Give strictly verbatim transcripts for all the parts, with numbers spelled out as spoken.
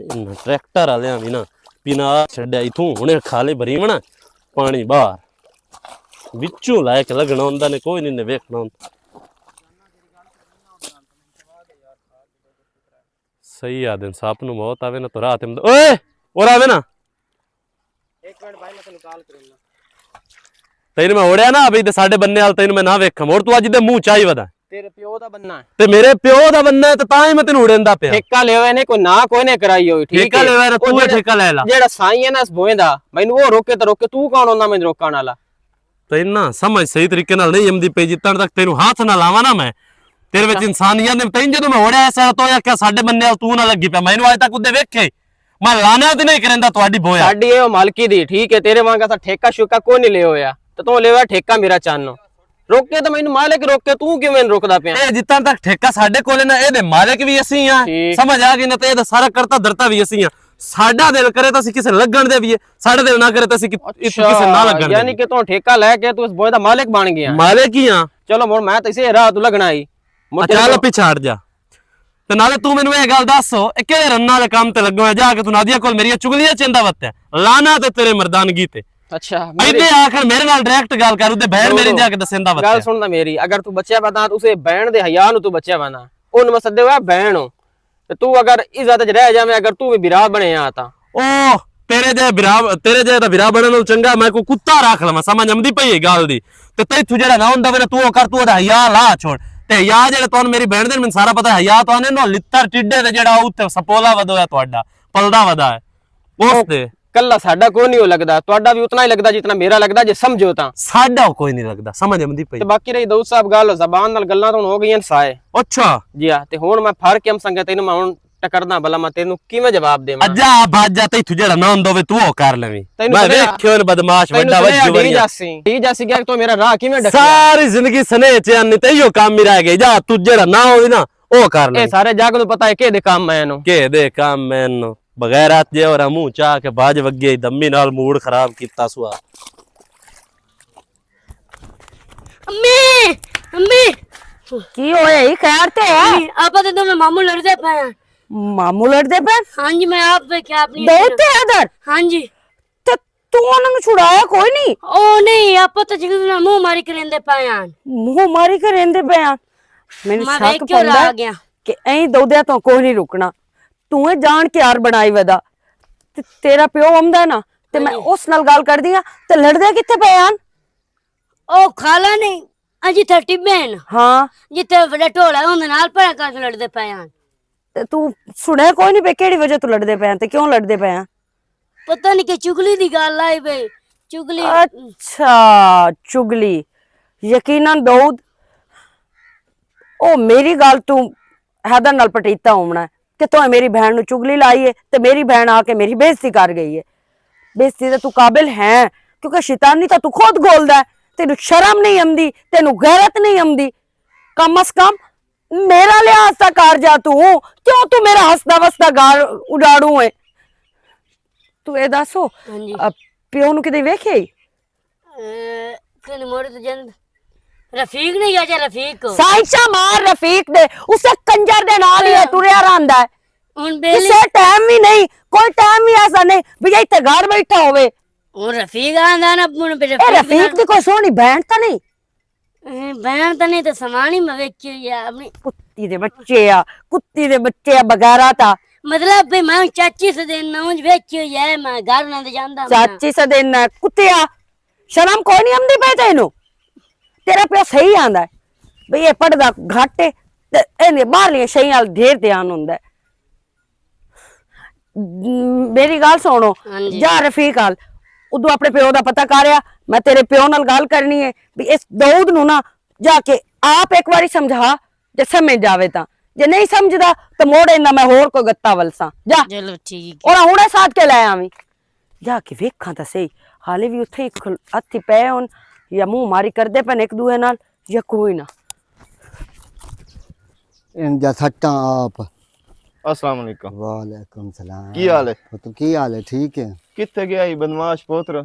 انہاں ٹریکٹر والیاں وی نا پنا چھڈیا، اتھوں ہنے کھالے بھری ونا پانی باہر وچوں لائے کے لگنا ہوندا نے، کوئی نہیں نے ویکھنا ہوندا۔ صحیح آدن ساپ نو موت آوے نا تو رات اوئے، اور آوے نا۔ تینوں میں اوڑیا نا، ابھی تے ساڈے بننے وال تینوں میں نہ ویکھاں، اور تو اج دے منہ چاہی ودا۔ تیرے پیو دا بننا ہے۔ تے میرے پیو دا بننا ہے، تے تاں ہی میں تینوں اڑیندا پیا۔ ٹھیکا لے ہوئے نے، کوئی نہ کوئی نے کرائی ہوئی، ٹھیک ٹھیکا ہے؟ لے ہوئے نا، او تو جیڑا، ٹھیکا لے لا۔ جیڑا سائیں ہے نا اس بوئیں دا، مینوں او روکے تے روکے، تو کون ہوندا مینوں روکن والا؟ تینوں نا سمجھ صحیح طریقے نال نہیں آمدی پئی، جتن تک تینوں ہاتھ نہ لاواں نا میں، تیرے وچ انسانیت نے، تینوں جدوں میں اوڑیا ایسا تو یا کیا ساڈے بننے وال تو نہ لگی پیا، مینوں اج تک اودے ویکھے۔ میں لانا تے نہیں کریندا تہاڈی بویا۔ ساڈی اے او مالکی دی، ٹھیک ہے، تیرے وانگا سا ٹھیکا شوکا کوئی نہیں لے ہویا۔ تے توں لے ہویا ٹھیکا میرا چانو۔ روک کے تے مینوں مالک روک کے توں کیوں مینوں روکدا پیا؟ اے جتنا تک ٹھیکا ساڈے کول ہے نا، اے دے مالک وی اسی ہاں۔ ٹھیک۔ سمجھ آ گئی نا، تے اے دا سارا کرتا درتا وی اسی ہاں۔ ساڈا دل کرے تے اسی کسے لگن دے وی ہے، ساڈا دل نہ کرے تے اسی کہ-، اتھوں کسے نہ لگن دے یعنی وی۔ کہ توں ٹھیکا لے کے توں اس بوئے دا مالک بن گیا؟ مالک ہی ہاں۔ چلو ہن میں تے اسے راہ تو لگنا ہی۔ مڑ تیرے چل کول پیچھے ہٹ جا۔ تے نالے توں مینوں اے گل دس، او اے کیڑے رناں دے کم تے لگا ہویا؟ جا کے توں نادیہ کول میری چگلیاں چیندا وت ہے۔ لانا تے تیرے مردانگی تے۔ اچھا، میری ایڈے آخر میرے نال ڈائریکٹ گل کر، اودے بہن میری جا کے دسیندا وت گل ہے۔ سن تے میری، اگر توں بچیا ودا، توں اسے بہن دے حیا نوں توں بچیا ودا۔ اون میں سدے ہویا بہن ہو۔ تے توں اگر عزت وچ رہ جاویں، اگر توں وی برا بنے آ تاں۔ او، تیرے جے برا، تیرے جے دا برا بنن نال چنگا میں کوئی کتا رکھ لواں، سمجھ آمدی پئی ہے گل دی۔ تے تیتھوں جیڑا نہ ہوندا وے نا، توں او کر، توں ادا حیا لا چھوڑ۔ تے حیا جیڑا توں میری بہن دے، مینوں سارا پتہ ہے، حیا توں نے نو لتر ٹڈے تے جیڑا اوتے سپولا ودا ہویا تہاڈا، پلدا ودا ہے۔ اس او تے کلا ساڈا کوئی نہیں ہو لگدا، تہاڈا وی اتنا ہی لگدا جتنا میرا لگدا، جے سمجھو تاں۔ ساڈا کوئی نہیں لگدا، سمجھ آمدی پئی۔ تے باقی رہی داؤد صاحب گل، زبان نال گلاں تاں ہن ہو گئیاں سائے۔ اچھا۔ جی ہاں، تے ہن میں پھر کے ہم سنگت تینوں میں ہن ٹکرنا بلا میں تینوں کیویں جواب دیواں؟ اجا بھاج جا، تیتھوں جیڑا نہ ہوندا ہوے، توں او کر لویں۔ تینوں میں سنے ویکھیو نے بدماش، تینوں وڈا سنے وجو ڈی بنیا۔ جاسی۔ ڈی جاسی گیا کہ تو میرا راہ کیویں ڈکیا؟ ساری زندگی سنے چ آنی، تے ایہو کام ہی رہ گئے۔ جا، توں جیڑا نہ ہووے نا، او کر اے لویں۔ سارے جگ نوں پتہ ہے کہ دے کام میں نو۔ کہ دے کام میں نو۔ بغیرت جے اور منہ چا کے بھاج وگے، دمی نال موڈ خراب کیتا سوا۔ امی، امی۔ کی ہویا ای؟ خیر تے ہے؟ امی، آپاں تے دوویں ماموں لڑدے پئے آں۔ ماموں لڑدے پئے؟ ہاں جی، میں آپ ویکھیا اپنی دو تے ادھر؟ ہاں جی۔ تے تو انہاں نوں چھڑایا کوئی نہیں؟ او نہیں، آپاں تے جنگ نال منہ ماری کریندے پئے آں۔ منہ ماری کریندے پئے آں؟ مینوں میں شک ویکھ کے پوندا آ گیا کہ ایں دودیا تو کوئی نہیں رکنا۔ تو اے جان کے ہار بنائی ودا۔ تے تیرا پیو آمدا نا، تے میں اس نال گل کردی آں، تے لڑدے کتھے پئے آں؟ او خالہ نہیں، اجی تھرٹی بہن۔ ہاں۔ جتھے وڈا ٹولا اوندے نال پڑا کر کے لڑدے پئے آں۔ تے تو سنیا کوئی نہیں پے کیڑی وجہ تو لڑدے پئے آں تے کیوں لڑدے پئے آں؟ پتہ نہیں کہ چگلی دی گل آئی پئی۔ چگلی۔ اچھا، چگلی۔ یقیناً داؤد، او میری گل تو حیدر نال پٹیتا ہونا ہے کہ تو میری بہن نو چگلی لائی ہے تے میری بہن آ کے میری بےعزتی کر گئی ہے۔ بےعزتی تے تو قابل ہے، کیونکہ شیطانی تو تو خود گھولدا ہے۔ تینوں شرم نہیں آمدی، تینوں غیرت نہیں آمدی۔ کم از کم میرا لحاظ تاں کر جا تو۔ کیوں تو میرا ہسدا وسدا گال اڈاڑوں ہے؟ تو اے دسو، ہاں جی۔ پیو نو کدے ویکھے؟ اے، کن موڑے تو جند رفیق نہیں آ جا رفیق کو۔ سائنسا مار رفیق دے، اسے کنجر دے نال ہی ہے، ہاں۔ ٹریا رہندا ہے۔ ہن بیلی کسے ٹائم بھی نہیں، کوئی ٹائم بھی ایسا نہیں بھی ایتھے گھر بیٹھا ہوے۔ ہن رفیق آندا نا، ہن پھر اے رفیق رفیق دی کوئی سوہنی بہن تاں نہیں؟ اے، بہن تاں نہیں تے سمانی میں ویکھی ہوئی ہے اپنی۔ کتی دے بچے آ، کتی دے بچے آ، بغیرت آ۔ مطلب بھی میں چاچی سے دن نہ ونج ویکھی ہوئی ہے، میں گھر نہ تے جاندا میں۔ چاچی سے دن نہ، کتیا۔ شرم کوئی نہیں آمدی پئی تینوں؟ تیرا پیو صحیح آندا ہے۔ بھئی اے پڑھدا گھٹ ہے، تے اینے باہرلیاں شیاں ال ڈھیر دھیان ہوندا ہے۔ میری گل سنو، ہاں جی۔ جا رفیق آل، ادو اپنے پیو دا پتہ کر آ، میں تیرے پیو نال گل کرنی ہے، بھی اس داؤد نو نا جا کے آپ ایک واری سمجھا، جے سمجھ جاوے تاں، جے نہیں سمجھدا تاں موڑ اینا میں ہور کوئی گتا ولساں۔ جا۔ چلو ٹھیک ہے۔ اور ہن ساتھ کے لے آویں۔ جا کے ویکھاں تاں صحیح، حالے وی اتھے ہی کھل-، ہتھی پے ہن، یا منہ ماری کردے پن ایک دوئے نال، یا کوئی نہ۔ ان جا سٹاں آپ۔ السلام علیکم۔ وعلیکم السلام۔ کی حال ہے؟ پتر، کی حال ہے؟ ٹھیک ہے؟ کتھے گیا ای بدمعاش پوتر؟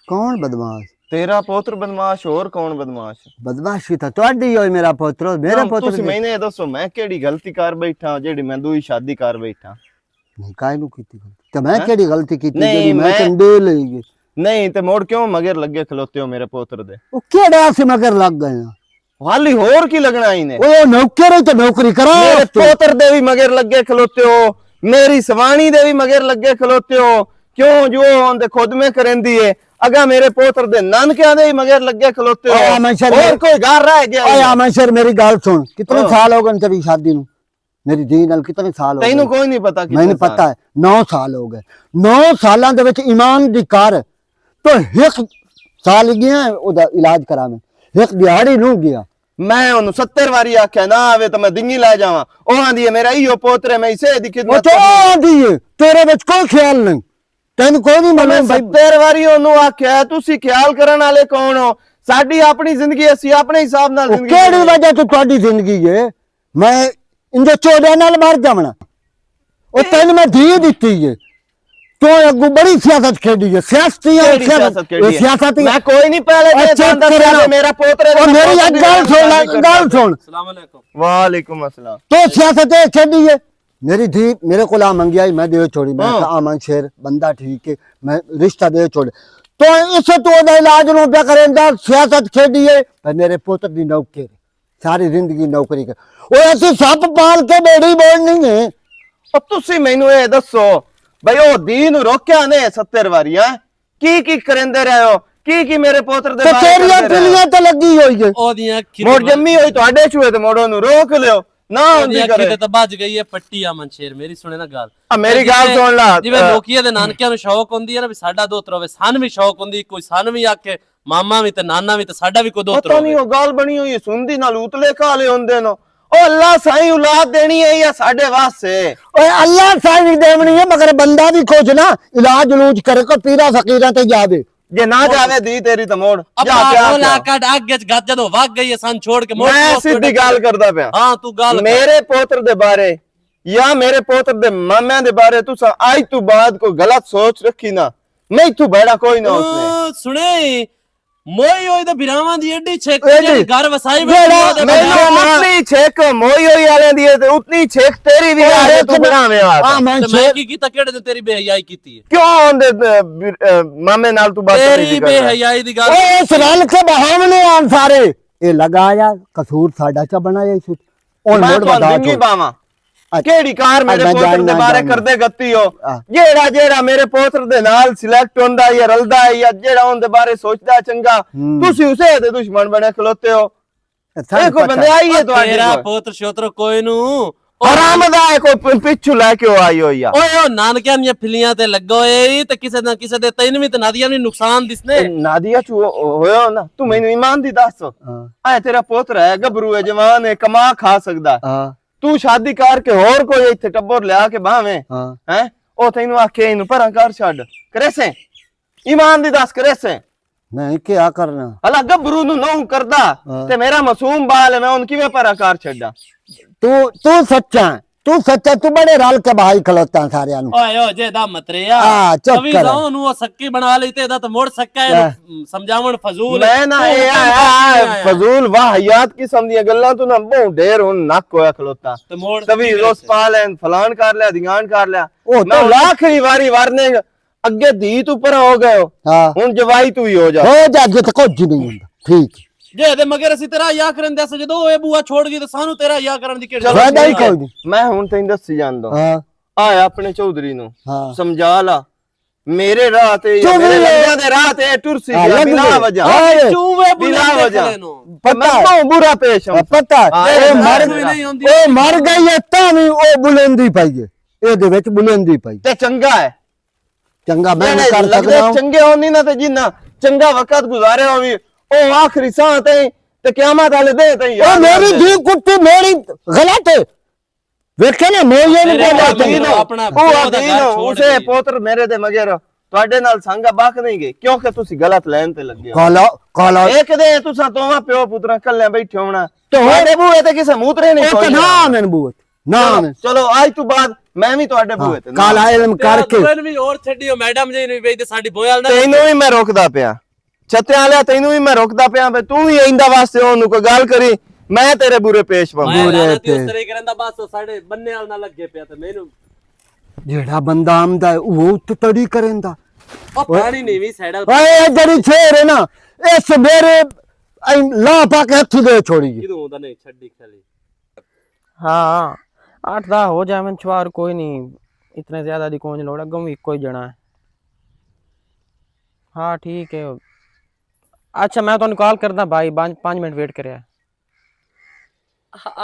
کون بدمعاش؟ تیرا پوتر بدمعاش، اور کون بدمعاش؟ بدمعاش کی تھا تہاڈی ہوئی میرا پوتر، میرا پوتر تسی کی؟ میں نے دسو، میں کیڑی غلطی کر بیٹھا جیڑی میں دوئی شادی کر بیٹھا؟ نہیں، کائے نو کیتی غلطی؟ تے میں ہاں؟ کیڑی غلطی کیتی نہیں، جیڑی میں میں کنڈے لئی گئی؟ نہیں، تے موڑ کیوں مگر لگے کھلوتے ہو میرے پوتر دے؟ او کیڑا سی مگر لگ گئے ہاں؟ حالی ہور کی لگنا ہی نے۔ او نوکر ہے تے نوکری کرا میرے اس تو۔ پوتر دے بھی مگر لگے کھلوتے ہو، میری سوانی دے بھی مگر لگے کھلوتے ہو۔ کیوں جو ہون دے خود میں کرن دی ہے؟ اگا میرے پوتر دے نانکیاں دے بھی مگر لگے کھلوتے ہو۔ اوے آمن شر اور میری، کوئی گھر رہ گیا اوے ہی نہیں۔ آمن شر میری گل سن، کتنے ہاں۔ سال ہو گئے تیری شادی نو؟ میری دھی نال کتنے سال ہو تینوں گئے؟ کوئی نہیں پتا کتنے میں نے سال۔ پتا ہے، نو سال ہو گئے۔ نو سالاں دے وچ ایمان دی کر تو ایک سال گیا ہے، او دا علاج کراویں، ایک دیہاڑی نو گیا۔ میں اونوں ستر واری آکھیا نہ آوے تو میں دنگی لے جاواں۔ او آندی ہے، "میرا ایہو پوتر ہے، میں اسے دی او خدمت چو کرنی ہے۔" آندی ہے، تیرے وچ کوئی خیال نہیں، تینوں کوئی نہیں تو میں معلوم بھائی۔ ستر واری اونوں آکھیا، "تسی خیال کرن والے کون ہو؟ ساڈی اپنی زندگی، اسی اپنے حساب نال او زندگی کیڑی جیونی ہے۔" وجہ تو تہاڈی زندگی ہے؟ میں انجے چوڑے نال مر جاونا۔ او تین میں دی دتی ہے۔ تو اگوں بڑی سیاست کھیڈی ہے۔ سیاستی ہے، کیڑی سیاست، سیاست کھیڈی اے ہے؟ سیاست ہی میں کوئی نہیں پہلے او دے چپ جاندا کرے سی نا۔ کہ میرا پوتر او میری ایک گل سن لے، گل سن۔ السلام علیکم۔ وعلیکم السلام۔ تو سیاست اے کھیڈی ہے۔ میری دھی میرے کول آ منگیا ہی، میں دے چھوڑی۔ میں ہاں۔ کہا، "آمن شیر بندہ ٹھیک ہے، میں رشتہ دے چھوڑ۔" تو اس تو دا علاج نو پیا کریندا، سیاست کھیڈی ہے، پر میرے پوتر دی نوکری۔ ساری زندگی نوکری کر۔ او اسی سپ پال کے بیڑی بوڑنی ہے۔ او تسی مینوں اے دسو، بھئی او دین روکیا نے ستر واری، ہاں؟ کی کی کریندے رہے ہو؟ کی کی میرے پوتر دے تے بارے تیریاں کریندے رہے ہو؟ پلیاں تے لگی ہوئی ہے۔ او دیاں اکھیں مڑ تے جمی ہوئی تہاڈے چھوئے تے مڑ اونوں روک لیو۔ نہ او ہوندی دیاں اکھیں کرے۔ تے تاں بج گئی ہے پٹی، آمن شیر، میری سنے نا گل۔ آ، میری گل جویں، سن لا۔ جویں آ، لوکیاں دے نانکیاں نوں شوق ہوندی ہے نا، بھی ساڈا دوترا ہوے، سن بھی شوق ہوندی، کوئی سن بھی آکھے، ماما وی تے نانا وی تے ساڈا وی کوئی دوتر پتہ نہیں ہوے۔ او گل بنی ہوئی ہے، سندھی نال اتلے کالے ہوندے نو۔ او اللہ سائیں اولاد دینی ہے یا ساڈے واسطے؟ اوے اللہ سائیں وی دیونی ہے، مگر بندہ وی کچھ نہ علاج علوج کرے، کوئی پیرا فقیراں تے جاوے۔ جے نہ جاوے دی تیری تے موڑ۔ اپنا جا کے آ رول پیا۔ آ کٹ اگ وچ گت جدوں وگ گئی ہے سن چھوڑ کے موڑ میں کے اس سدھی گل کردا پیا۔ ہاں، تو گل کر۔ میرے پوتر دے بارے یا میرے پوتر دے مامیاں دے بارے تساں اج تو بعد کوئی غلط سوچ رکھی نا، میں اتھوں بیڑا کوئی نہ اس نے۔ او، سنے، موئی ہوئی تے بھراواں دی ایڈی چھک ایڈی۔ جیڑی گھر وسائی بیٹھی جیڑا ہے، تے مینوں بھراواں اتنی چھک موئی ہوئی والے دی ہے تے اتنی چھک تیری بھی او، آ جے ایک تو منٹ۔ بناویں آ آ، میں تے میں چھوڑ کی کیتا، کیڑے تے تیری بے حیائی کیتی ہے؟ کیوں آندے، اے، بر-، اے، مامے نال تو بات تیری نہیں بے کرنا؟ حیائی دی گل او، اس رل کے بہاونے آن سارے۔ اے لگا یا قصور ساڈا چا بنا یا اس وچ؟ ہن میں مڑ تہانوں بتا دنگی چھوڑ۔ باواں۔ اچھا۔ کیڑی کار میرے میں پوتر جان دے نہ بارے جان کردے گتی ہو؟ آہ۔ جیڑا، جیڑا میرے پوتر دے نال سلیکٹ ہوندا ہے یا رلدا ہے یا جیڑا اون دے بارے سوچدا ہے چنگا، ہوں۔ تسی اسے دے دشمن بنے کھلوتے ہو۔ اے کوئی بندے آئی ہے تہاڈے تیرا کول؟ پوتر شوتر کوئی نو۔ حرام دا ہے کوئی پ-، پچھو لے کے آئی ہوئی ہے۔ اوئے او نانکیاں دیاں پھلیاں تے لگا ہوئے ای تے کسے نہ کسے دے تینویں تے نادیاں نوں نقصان دسنے۔ اے نادیہ چو ہویا نا، تو مینوں ایمان دی دس۔ ہاں۔ اے تیرا پوتر ہے، گبرو ہے، جوان ہے، کما کھا سکدا۔ ہاں۔ تو شادی کر کے ہور کوئی ایتھے ٹبر لیا کے باویں، ہاں۔ ہیں؟ او تینوں آکھے اینوں پراں کر چھڈ۔ کریسیں؟ ایمان دی دس کریسیں؟ نہیں، کیا کرنا؟ اللہ گبرو نو نو کردا، ہاں۔ تے میرا معصوم بال ہے، میں ان کیویں پراں کر چھڈاں؟ تو، تو سچا ہے، تو سچا، تو بڑے رل کے بہائی کھلوتا سارے نو۔ اوئے، اوئے، جے دا متریا۔ ہاں، چپ کر۔ نو او سکی بنا لئی تے دا تے مڑ سکا ہے، ہاں۔ سمجھاون فضول ہے۔ میں نہ، تو اے، کم اے، کر اے، نہیں آیا۔ فضول واہیات قسم دیاں گلاں تو نہ بہوں ڈھیر ہن نک ہویا کھلوتا۔ تے موڑ توی کی روس کرتے؟ پا لین، فلان کر لیا، دیان کر لیا۔ او میں تو ہن آخری واری وارننگ، اگے دھی تو پر ہو گئے ہو۔ ہاں۔ ہن جوائی تو ہی ہو جا۔ ہو جا، اگے تو کچھ نہیں ہوندا۔ ٹھیک۔ جے دے مگر اسی تیرا یا کرن دے، جدوں اے بوا چھوڑ گئی تے سانو تیرا یا کرن دی کیڑی فائدہ ہی ضرورت ہے؟ کوئی نہیں۔ میں ہن تین دسی جان دو۔ ہاں۔ آئے اپنے چوہدری نو۔ ہاں۔ سمجھا لا۔ میرے راہ تے یا چوہدری میرے نو۔ لگدیاں دے راہ تے ٹرسی ہاں، گیا لگ بلا گئے۔ وجہ۔ ہاں۔ چوہے بلا بلندے وجہ۔ کھلے نو۔ پتہ ہے۔ میں بہوں برا پیش ہوں۔ پتہ ہے۔ ہاں، اے اے مر، راہ بھی نہیں ہوندی۔ اے مر گئی ہے تاں وی او بلندی پائی ہے۔ اے دے وچ بلندی پائی۔ تے چنگا ہے۔ چنگا میں جڑے نہیں کر لگدے سکدا ہوں۔ چنگے ہون نہیں نہ تے جنہ چنگا وقت گزاریا ہووی، او آخری ساہ تائیں تے قیامت والے دن تائیں او یاد میری رہندے۔ دھی کتی میری غلط ہے۔ ویکھے نا، موئیے نوں میرے بولا بھائی تے۔ نوں، اپنا او پیو دا دین گھر چھوڑ اسے کے۔ پوتر میرے دے مگر تہاڈے نال سانگا بک نہیں گئے، کیونکہ تسی غلط لین تے لگے ہو۔ کالا، کالا۔ ایک دے تساں دوواں پیو پتراں کلے بیٹھے ہونا۔ تے ہن تہاڈے بوئے تے کسے موترے نہیں او تے سوئی نہ ہونا۔ آون بوت۔ نہ چلو، آون۔ چلو، آج تو بعد میں بھی تہاڈے ہاں، بوئے تے نہ کالا آواں۔ علم تے کر کے۔ دوئے نوں بھی اور چھڈیو، میڈم جی نوں بھی تے ساڈی بوئے نال نہ تے اینوں بھی میں روکدا پیا۔ چھتے والے، تینوں بھی میں روکدا پیا، پہ توں بھی آئندہ واسطے اونوں کوئی گل کری، میں تیرے برے پیش پاواں۔ میں برے لعنتی اس پے۔ طرح ہی کرندا، بس او ساڈے بننے وال نہ لگے پیا تے مینوں۔ جیڑا بندہ آمدا ہے، وہ اتتڑی کریندا۔ او پانی نہیں وی سیڈل۔ اے جڑی شیر ہے نا، اس میرے لا پا کے ہتھی دے چھوڑی۔ کدوں ہوندا نہیں چھڈی کھلی۔ ہاں، اٹھ دا ہو جاون چوار، کوئی نہیں، اتنے زیادہ دی کوئی نہیں لوڑ، اگوں وی کوئی جنا ہے۔ ہاں، ٹھیک ہے۔ اچھا، میں تانوں کال کردا بھائی، پانچ، پانچ منٹ ویٹ کریا۔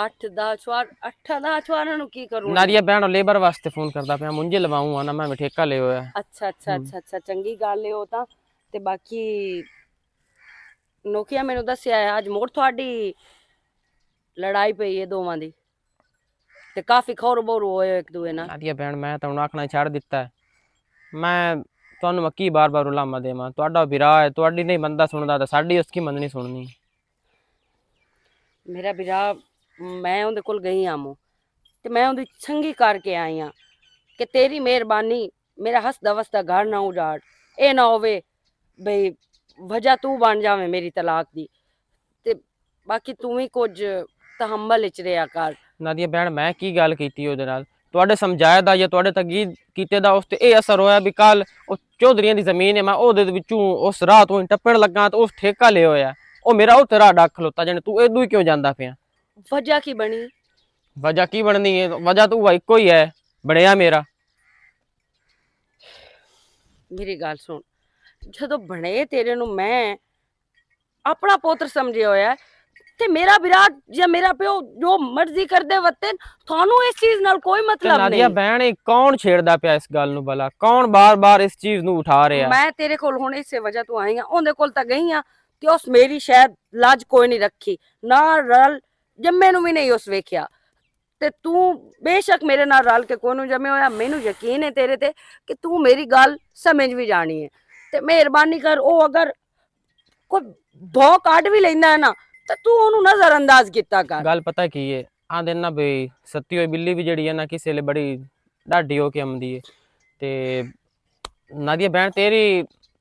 اٹھ دا چوار، اٹھ دا چوار نوں کی کروں؟ نادیہ بہن، او لیبر واسطے فون کردا پیا، مونجے لواؤں آنا، میں ٹھیکہ لے ہویا۔ اچھا، اچھا، ہم۔ اچھا، اچھا، چنگی گل ہے او تاں۔ تے باقی نوکیا مینوں دسیا ہے، اج موڑ تہاڈی لڑائی پئی ہے دوواں دی۔ تے کافی کھور بور ہوئے ہو ایک دوئے نال۔ نادیہ بہن، میں تاں ہن آکھنا چھڑ دتا ہے۔ میں تانوں میں کی بار بار علامہ دیواں؟ تہاڈا بھرا ہے، تہاڈی نہیں بندہ سندا تے ساڈی اس کی مننی سننی۔ میرا بھرا، میں اوندے کول گئی آں مو، تے میں اوندی چنگی کر کے آئی آں کہ تیری مہربانی میرا ہسدا وسدا گھر نہ اجاڑ۔ اے نہ ہووے بھئی وجہ تو بن جاویں میری طلاق دی۔ تے باقی تو وی کچھ تحمل اچ رہیا کر۔ نادیہ بہن، میں کی گل کیتی اودے نال؟ تہاڈے سمجھایا دا یا تہاڈے تقید کیتے دا اس تے اے اثر ہویا بھی کل او چوہدریاں دی زمین ہے، میں او دے وچوں اس راہ تو ٹپن لگا تے اس ٹھیکہ لے ہویا۔ او میرا او تیرا ڈاک کھلوتا جنے تو ادو ہی کیوں جاندا پیا؟ وجہ کی بنی؟ وجہ کی بننی ہے؟ وجہ تو وہ کوئی ہے، بنیا میرا۔ میری گل سن، جدوں بنے تیرے نوں میں اپنا پوتر سمجھیا ہویا ہے، تے میرا برا یا میرا پیو جو مرضی کردے وتن، تھانوں اس چیز نال کوئی تے مطلب نادیہ نہیں۔ بہن، یہ کون چھیڑدا پیا اس گل نوں بھلا؟ کون بار بار اس چیز نوں اٹھا رہیا ہے؟ میں تیرے کول ہن اسے وجہ تو آئی ہاں، اوندے کول تاں گئی ہاں، تے اس میری شاید لاج کوئی نہیں رکھی، نہ رل جمے نوں وی نہیں اس ویکھیا۔ تے توں بے شک میرے نال رل کے کوئی نوں جمے ہویا، مینوں یقین ہے تیرے تے کہ توں میری گل سمجھ وی جانی ہے۔ تے مہربانی کر، او اگر کوئی بھو کڈ وی لیندا ہے نا، تے توں اونوں نظر انداز کیتا کر۔ گل پتہ کی ہے؟ آندے نا بھئی، ستی ہوئی بلی وی جڑی ہے نا، کسے لے بڑی ڈاڈی ہو کے آمدی ہے۔ تے نادیہ بہن، تیری،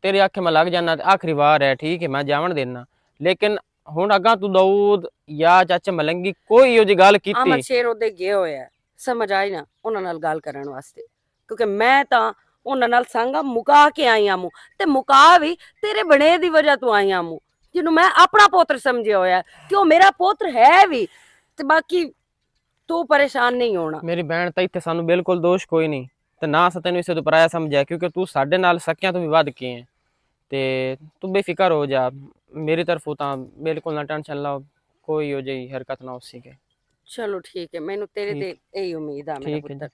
تیری آنکھیں میں لگ جانا، تے آخری وار ہے، ٹھیک ہے، میں جاون دینا۔ لیکن ہن اگاں تو داؤد یا چاچا ملنگی کوئی ایہو جی گل کیتی؟ احمد شیر اودے گئے ہوئے ہے، سمجھ آئی نا، انہاں نال گل کرن واسطے، کیونکہ میں تاں انہاں نال سانگا مکا کے آئی آمو، تے مکا وی تیرے بنے دی وجہ تو آئی آمو، جنوں میں اپنا پوتر سمجھیا ہویا ہے، کہ او میرا پوتر ہے وی۔ تے باقی تو پریشان نہیں ہونا۔ میری بہن، تاں ایتھے سانوں بالکل دوش کوئی نہیں، تے نہ اساں تینوں اسے تو پرایا سمجھیا، کیونکہ تو ساڈے نال سکیاں تو بھی ودھ کے ہیں۔ تے تو بے فکر ہو جا، میری طرفوں تاں بالکل نہ ٹینشن لاؤ، کوئی ہو جائی حرکت نہ ہو سکے۔ چلو ٹھیک ہے، مینوں تیرے تے ٹھیک۔ ایہی امید آ میرا ٹھیک ہے جی۔ پتر۔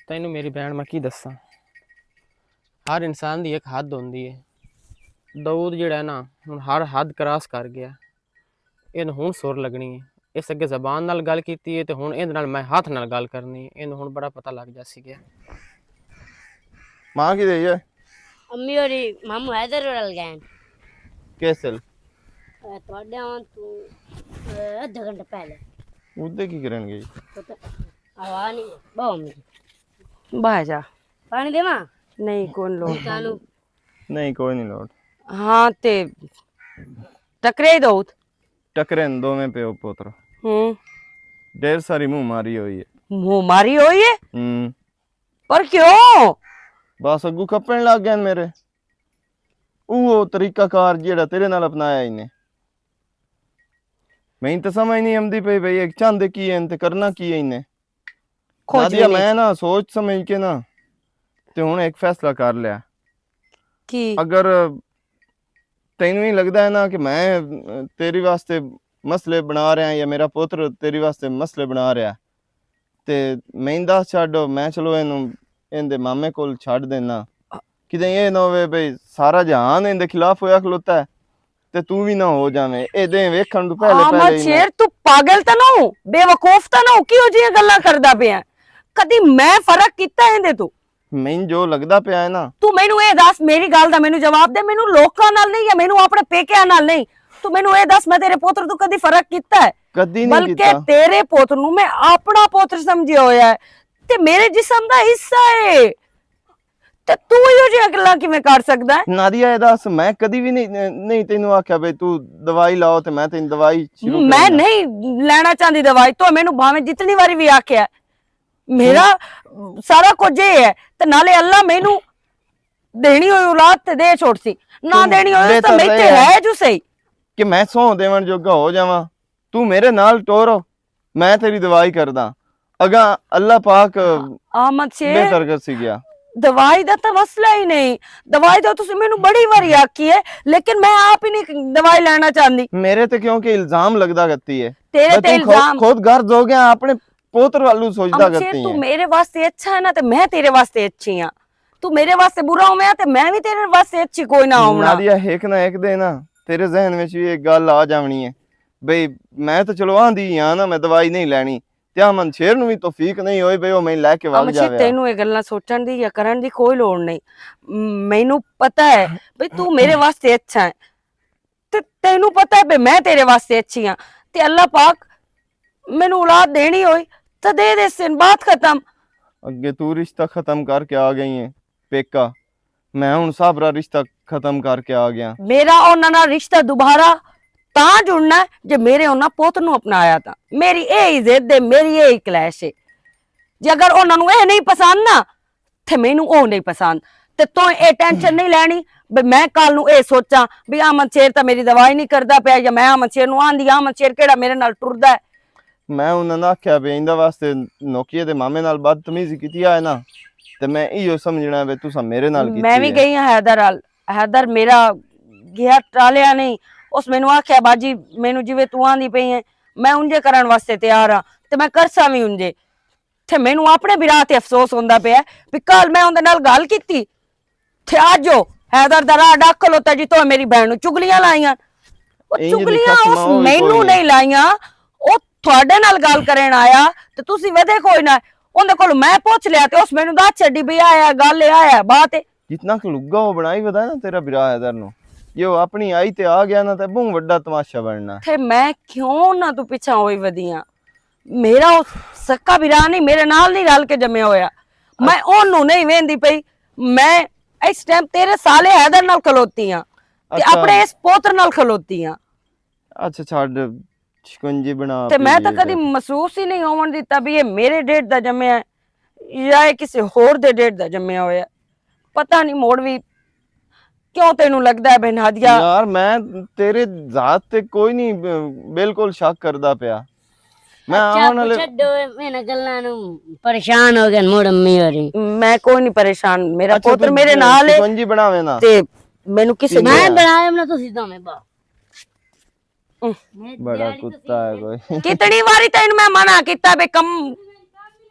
تینوں میری بہن میں کی دساں، ہر انسان دی ایک حد ہوندی ہے۔ داؤد جڑا ہے نا، ہن ہر حد کراس کر گیا۔ ان ہن سر لگنی ہے۔ اس اگے زبان نال گل کیتی ہے تے ہن ایندے نال میں ہاتھ نال گل کرنی ہے۔ ان ہن بڑا پتہ لگ جاسی گیا۔ ماں کی دئی ہے؟ امی ہوری مامو حیدر ہوراں لے گئے۔ کس ال؟ اے تہاڈے آن تو، اے، ادھا گھنٹہ پہلے۔ ادھے کی کرن گئی؟ پتہ، آواز نہیں، بہو امی۔ باہر جا۔ پانی دیواں؟ نہیں، کون لوڑ؟ تانوں۔ نہیں، کوئی نہیں لوڑ۔ ہاں، تے ٹکرے ہی دو۔ ٹکرے نے دوویں پیو پتر۔ ہوں۔ ڈھیر ساری منہ ماری ہوئی ہے۔ منہ ماری ہوئی ہے؟ ہوں۔ پر کیوں؟ بس اگوں کھپن لگ گئے میرے۔ اوہو طریقہ کار جیڑا تیرے نال اپنایا ہی نے۔ میں تے سمجھ نہیں آمدی پئی بھئی، ایک چاہندے کی ہیں تے کرنا کی ہے انہیں۔ کچھ نادیہ، بھی نہیں۔ میں نا سوچ سمجھ کے نا تے ہن ایک فیصلہ کر لیا۔ کی؟ اگر تینوں ہی لگدا ہے نا کہ میں تیری واسطے مسئلے بنا رہا ہاں یا میرا پتر تیری واسطے مسئلے بنا رہا، تے میں دس چھڈ، میں چلو اینوں ایندے مامے کول چھڈ دینا۔ کدے یہ نہ ہوئے بھئی سارا جہان ایندے خلاف ہویا کھلوتا ہے تے تو بھی نہ ہو جاویں۔ اے دے ویکھن تو پہلے آ پہلے مت ہی نہ شیر، تو پاگل تاں نہ ہو، بے وقوف تاں نہ ہو، کیہو جیاں گلاں کردا پیا؟ کدی میں فرق کیتا ایندے تو؟ مینوں جو لگدا پیا ہے نا۔ تو مینوں اے دس، میری گل دا مینوں جواب دے، مینوں لوکاں نال نہیں یا مینوں اپنے پیکیاں نال نہیں۔ تو مینوں اے دس، میں تیرے پوتر تو کدی فرق کیتا ہے؟ کدی نہیں بلکہ کیتا۔ تیرے پوتر نوں میں اپنا پوتر سمجھیا ہویا ہے تے میرے جسم دا حصہ ہے۔ تے تو ایہو جیاں گلاں کیویں کر سکدا ہے؟ نادیہ، اے دس، میں کدی بھی نہیں، نہیں تینوں آکھیا بھئی تو دوائی لاؤ تے میں تینوں دوائی شروع میں کروں۔ نہیں لینا چاہندی دوائی، تو مینوں بھاویں جتنی واری بھی آکھیا ہے، میرا سارا کچھ یہ ہے۔ تے نالے اللہ مینوں دینی ہوئی اولاد تے دے چھوڑ سی، نہ دینی ہوئی اس تو میں تے ہے جو صحیح۔ کہ میں سو دیون جوگا ہو جاواں، تو میرے نال ٹور ہو، میں تیری دوائی کردا۔ اگاں اللہ پاک آمد شیر بہتر کر سی گیا۔ دوائی دا تو مسئلہ ہی نہیں، دوائی تو تسی مینوں بڑی واری آکی ہے، لیکن میں آپ ہی نہیں دوائی لینا چاہندی۔ میرے تے کیونکہ الزام لگدا کرتی ہے، تیرے تے الزام۔ خود گھر دو گیا اپنے پوتر والوں سوچدا کرتی ہے۔ تو میرے واسطے اچھا ہے نا، تے میں تیرے واسطے اچھی ہاں۔ تو میرے واسطے برا ہویا تے میں بھی تیرے واسطے اچھی کوئی نہ ہونا۔ نادیہ، ایک نہ ایک دے نا تیرے ذہن وچ بھی ایک گل آ جاونی ہے، بھئی میں تو چلو آندی ہی ہاں نا، میں دوائی نہیں لینی، تے آمن شیر نوں بھی توفیق نہیں ہوئی بھئی او میں لے کے وگ جاوے۔ تینوں یہ گلاں سوچن دی یا کرن دی کوئی لوڑ نہیں۔ مینوں پتہ ہے بھئی تو میرے واسطے اچھا ہے، تے تینوں پتہ ہے بھئی میں تیرے واسطے اچھی ہاں۔ تے اللہ پاک مینوں اولاد دینی ہوئی تے دے دے سن، بات ختم۔ اگے تو رشتہ ختم کر کے آ گئی ہے پیکا، میں ہن سابرا رشتہ ختم کر کے آ گیا۔ میرا انہاں نال رشتہ دوبارہ تاں جڑنا ہے جے میرے انہاں پوتر نوں اپنایا تاں۔ میری اے ہی ضد ہے، میری اے ہی کلیش ہے۔ جے اگر انہاں نوں اے نہیں پسند نا، تے مینوں او نہیں پسند۔ تے تو اے ٹینشن نہیں لینی بھی میں کل نوں اے سوچاں بھی احمد شیر تاں میری دوائی نہیں کردا پیا، یا میں احمد شیر نوں آندی، احمد شیر کیڑا میرے نال ٹردا ہے۔ میں انہاں نوں آکھیا بھی ایندا واسطے نوکیے دے مامے نال بدتمیزی کیتی آئے نا، تے میں ایہو سمجھنا ہے بھی تساں میرے نال کیتی ہے۔ میں وی گئی ہاں حیدر ال-، حیدر میرا گیا ٹالیا نہیں۔ اس مینوں آکھیا، "باجی، مینوں جیویں تو آندی پئی ہے، میں انجے کرن واسطے تیار ہاں، تے میں کرساں وی انجے۔" تے مینوں اپنے بھرا تے افسوس ہوندا پیا ہے بھی کل میں اوندے نال گل کیتی، تے اج او حیدر دا راہ ڈاک کھلوتا جی، تو میری بہن نوں چگلیاں لائیاں۔ او چگلیاں اس مینوں نہیں لائیاں، او تھوڑے نال گل کرن آیا، تے تسی ودے کوئی نہ۔ اوندے کول میں پوچھ لیا تے اس مینوں دس چھڈی بھی آیا گل اے، آیا بات اے۔ جتنا کہ لگا وہ بنائی ودا نا تیرا بھرا حیدر نو، یہ وہ اپنی آئی تے آ گیا نا تے بہوں وڈا تماشا بننا۔ تے میں کیوں نہ تو پیچھے ہوئی ودیاں؟ میرا وہ سکا بھرا نہیں، میرے نال نہیں رل کے جمیا ہویا۔ میں اونوں نہیں ویندی پئی، میں اس ٹائم تیرے سالے حیدر نال کھلوتی ہاں تے اپنے اس پوتر نال کھلوتی ہاں۔ اچھا چھڈ، شکنجی بنا تے میں تاں کدی محسوس ہی نہیں ہون دتا بھی یہ میرے ڈیڈ دا جمیا ہے یا یہ کسے ہور دے ڈیڈ دا جمیا ہویا۔ پتہ نہیں موڑ وی کیوں تینوں لگدا ہے بہن ہادیا؟ یار میں تیرے ذات تے کوئی نہیں، ب-، بالکل شک کردا پیا۔ میں اچھا، آون والے چھڈو، میں نہ گلاں نوں پریشان ہو گئے موڑ امی ہو رہی۔ میں کوئی نہیں پریشان، میرا پوتر میرے نال ہے۔ شکنجی بناوے نا تے مینوں کسے میں بنایا میں تو سیدھا میں با۔ بڑا کتا ہے کوئی۔ کتنی واری تینوں میں منع کیتا بے کم۔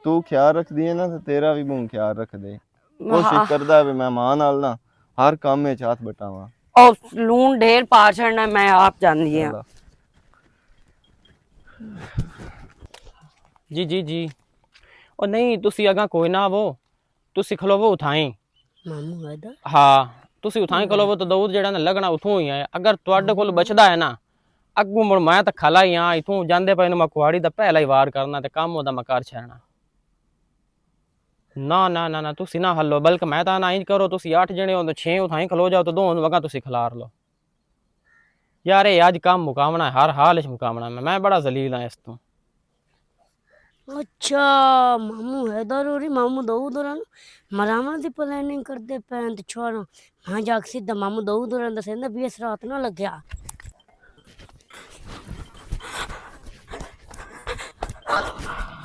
تو خیال رکھ دیے نا تے تیرا بھی بہوں خیال رکھ دے۔ کوشش کردا ہے بے مہمان نال نا ہر کام وچ ہاتھ بٹاواں۔ او لون ڈھیر پا چھڑنا، میں آپ جاندی ہاں۔ جی جی جی۔ او نہیں، تسی اگاں کوئی نہ آوو، تسی کھلوو اتھائیں۔ مامو حیدر؟ ہاں، تسی اتھائیں کھلوو تو دعوت جڑا نا لگنا اتھوں ہی ہے۔ اگر تواڈے کول بچدا ہے نا، اگوں مڑ میں تے کھلا ہی ہاں، اتھوں جاندے پئے نوں میں کہاڑی دا پہلا ہی وار کرنا تے کم اوندا میں کر چھڑنا۔ نہ نہ نہ نہ، تسی نہ ہلو، بلکہ میں تاں نہ انج کرو، تسی اٹھ جنے ہو تے چھ اتھائیں کھلو جاؤ تے دو ہوں وگاں تسی کھلار لو۔ یار اے اج کم مکاونا ہے، ہر حال وچ مکاونا ہے۔ میں بڑا ذلیل ہاں اس تو۔ اچھا، مامو حیدر ہوری مامو داؤد ہوراں نوں مراون دی پلاننگ کردے پین تے چھوڑاں۔ ہاں، جا کے سیدھا مامو داؤد ہوراں دا سیندا بھی اس رات نہ لگیا۔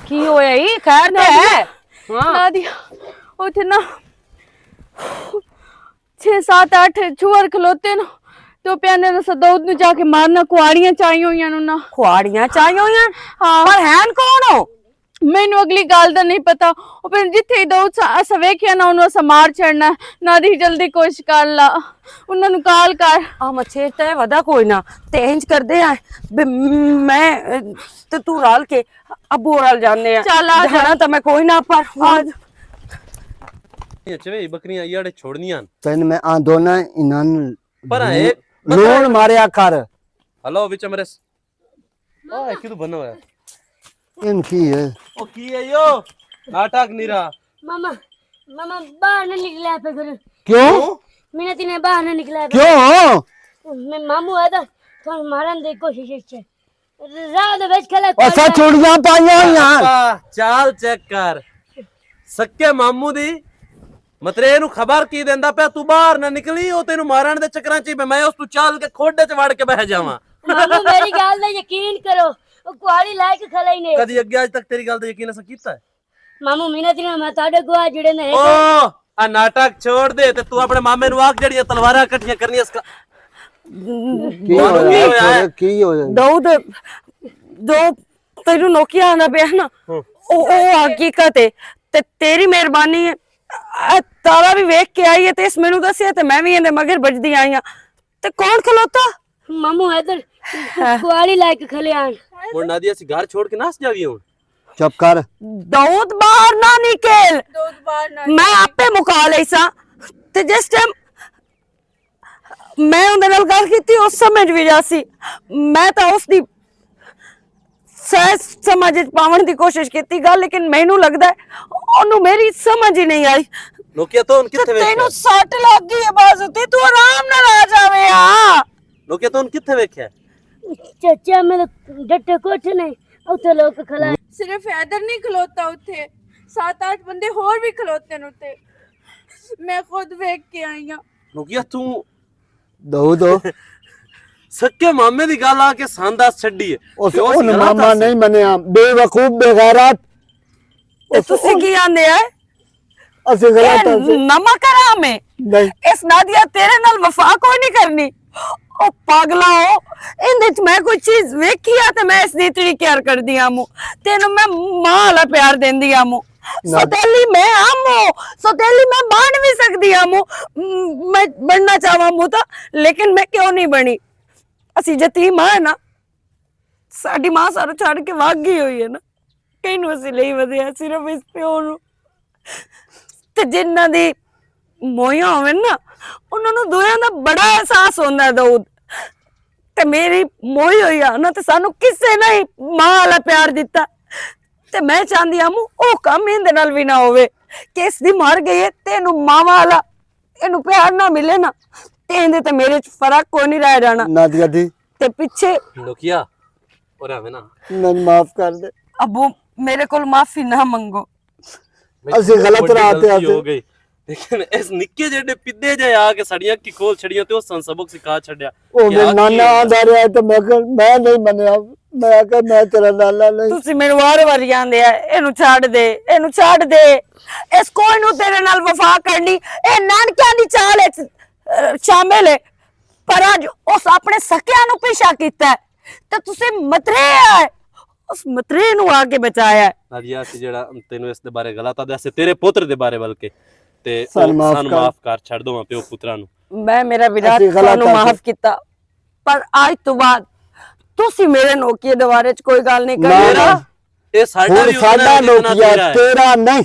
کی ہویا ای؟ خیر تے ہے؟ ہاں۔ نادیا، اوتھے نا چھ، سات، اٹھ چھوہر کھلوتے نا، تے او پیاندے نا سدود نوں جا کے مارنا، کواڑیاں چائی ہوئیاں نوں نا۔ کواڑیاں چائی ہوئیاں؟ ہاں۔ پر ہین کون ہو؟ مینوں اگلی گل دا نہیں پتا۔ او پھر جتھے ہی دعوت سا-، اساں ویکھیا نا، انہوں اساں مار چھڑنا۔ نادی جلدی کوشش کر لا، انہاں نوں کال کر۔ آ مچھیر تے ودا کوئی نہ، تے انج کردے آ، بے میں تے تو رل کے ابو رل جانے آ۔ چل آ جا۔ جانا تے میں کوئی نہ، پر آ جا۔ یہ چوے بکریاں ایڑے چھوڑنیاں۔ تین میں آ دونا انہاں نوں پر ایک لون ماریا کر۔ ہلو، وچ امرس۔ اوہ، ایک کدو بننا ہویا۔ ان کی ہے؟ او کی ہے یو؟ ناٹک نیرا۔ ماما، ماما، باہر نہ نکلیا پہ گھر۔ کیوں؟ میں نے تینے باہر نہ نکلیا پہ۔ کیوں؟ میں مامو آیا تھا، تو مارن دی کوشش ہے۔ راہ دے وچ کھلا اسا چوڑیاں پائیاں ہوئیاں۔ پا، چال چیک کر۔ سکے ماموں دی مترے نوں خبر کی دیندا پیا، تو باہر نہ نکلی، او تینوں مارن دے چکراں چ ہی، میں اس تو چل کے کھوڈے چ وڑ کے بہہ جاواں۔ ماموں، میری گل تے یقین کرو، او کوالی لائق کھلے ہی نے۔ کدی اگے اج تک تیری گل تے یقین اساں کیتا ہے؟ ماموں، مینا جی، میں تہاڈے گواہ جڑے نے۔ او، آ ناٹک چھوڑ دے تے تو اپنے مامے نوں آکھ جڑیاں تلواراں اکٹھیاں کرنیاں اس کا۔ کی ماموں، کی ہویا؟ ہویا ہے؟ کی ہویا؟ داؤد، جو تینوں نوکیا آندا پیا نا، ہاں۔ او، او حقیقت ہے۔ تے تیری مہربانی ہے۔ اے تارا بھی ویکھ کے آئی ہے تے اس مینوں دسیا تے میں بھی ایندے مگر بجدی آئی ہاں۔ تے کون کھلوتا؟ مامو ادھر، ہاں۔ کوالی لے کے کھلے آن۔ ہن نادیہ، اسی گھر چھوڑ کے نس جاوی ہن۔ چپ کر۔ داؤد باہر نہ نکل۔ داؤد باہر نہ میں نکل۔ آپے مکا لئی سا۔ تے جس ٹائم میں اون دے نال گل کیتی، اس سمجھ وی جاسی۔ میں تاں اس دی سہ سمجھ وچ پاون دی کوشش کیتی گل، لیکن مینوں لگدا ہے اونوں میری سمجھ ہی نہیں آئی۔ نوکیا، تو ہن کتھے ویکھیا؟ تینوں سٹ لگ گئی ہے بس، تے تو آرام نال آ جاویں۔ ہاں۔ نوکیا، تو ہن کتھے ویکھیا؟ چچا، میں ڈٹے کوٹھے نہیں، اتھے لوگ کھلا۔ صرف حیدر نہیں کھلوتا اتھے، سات آٹھ بندے ہور بھی کھلوتے نے اتھے۔ میں خود ویکھ کے آئی ہاں۔ نوکیا، تو دو دو۔ سکے مامے دی گل آ کے ساندا چھڈی ہے۔ اس کہ اس اون غلط ماما آسی۔ نہیں منیا، بے وقوف، بے غیرت۔ تے اس تسی اون کی آندے ہے؟ اسی غلط اے آسی۔ نمک حرام ہے۔ نہیں۔ اس نادیہ تیرے نال وفا کوئی نہیں کرنی۔ او پاگلا ہو، اندے وچ میں کوئی چیز ویکھی آ تے میں اس دی اتنی کیئر کردی آ مو۔ تینوں میں ماں والا پیار دیندی آ مو۔ نہ۔ سوتیلی میں آ مو، سوتیلی میں بن بھی سکدی آ مو۔ م-، میں بننا چاہواں مو تا، لیکن میں کیوں نہیں بنی؟ اسی یتیم آ نا، ساڈی ماں سانوں چھڈ کے وگ گئی ہوئی ہے نا، کہیں نوں اسی نہیں ودیا، صرف اس پیو نوں۔ تے جنہاں دی موئیاں ہوون نا، انہاں نوں دویاں دا بڑا احساس ہوندا ہے داؤد۔ تے میری موئی ہوئی آ نا، تے سانوں کسے نے ہی ماں والا پیار دتا۔ تے میں چاہندی ہاں او کم ایندے نال وی نہ ہووے کہ اس دی مر گئی ہے تے اینوں ماواں والا، اینوں پیار نہ ملے نا، تے ایندے تے میرے چ فرق کوئی نہیں رہ جانا۔ نادیہ دی۔ تے پچھے نوکیا، اور ایویں نا۔ میں معاف کر دے۔ ابو، میرے کول معافی نہ منگو۔ میں اسی غلط راہ تے آتے۔ ہو گئی۔ لیکن اس نکے جیڈے پدے جے آ کے ساڈیاں اکھیں کھول چھڑیاں تے اس سن سبق سکھا چھڈیا۔ او کہ میں آ نانا کی آندا رہیا ہے تے میں کہ میں نہیں منیا۔ میں آکھیا، "میں تیرا لالا نہیں۔" تسی مینوں وار وار آندے آ، "اینوں چھڈ دے، اینوں چھڈ دے۔ اس کوئی نوں تیرے نال وفا کرنی، اے نانکیاں دی چال اچ، اے، شامل ہے۔" پر اج اس اپنے سکیاں نوں پیچھا کیتا ہے، تے تسی مترے آئے، اس مترے نوں آ کے بچایا ہے۔ نادیہ، اسی جیڑا تینوں اس دے بارے غلط آدھے سے، تیرے پتر دے بارے بلکہ، تے سن او معاف سن کر۔ معاف کر، چھڈ دو پیو پتراں نوں۔ میں میرا وراٹ اسی غلط تانوں آدھے۔ معاف کیتا۔ پر اج تو بعد تسی میرے نوکیے دے بارے چ کوئی گل نہیں نہ، کرنی۔ نہ۔ اے ساڈا ہن وی اتنا ساڈا ہی اتنا نوکیا تیرا ہے۔ تیرا نہیں،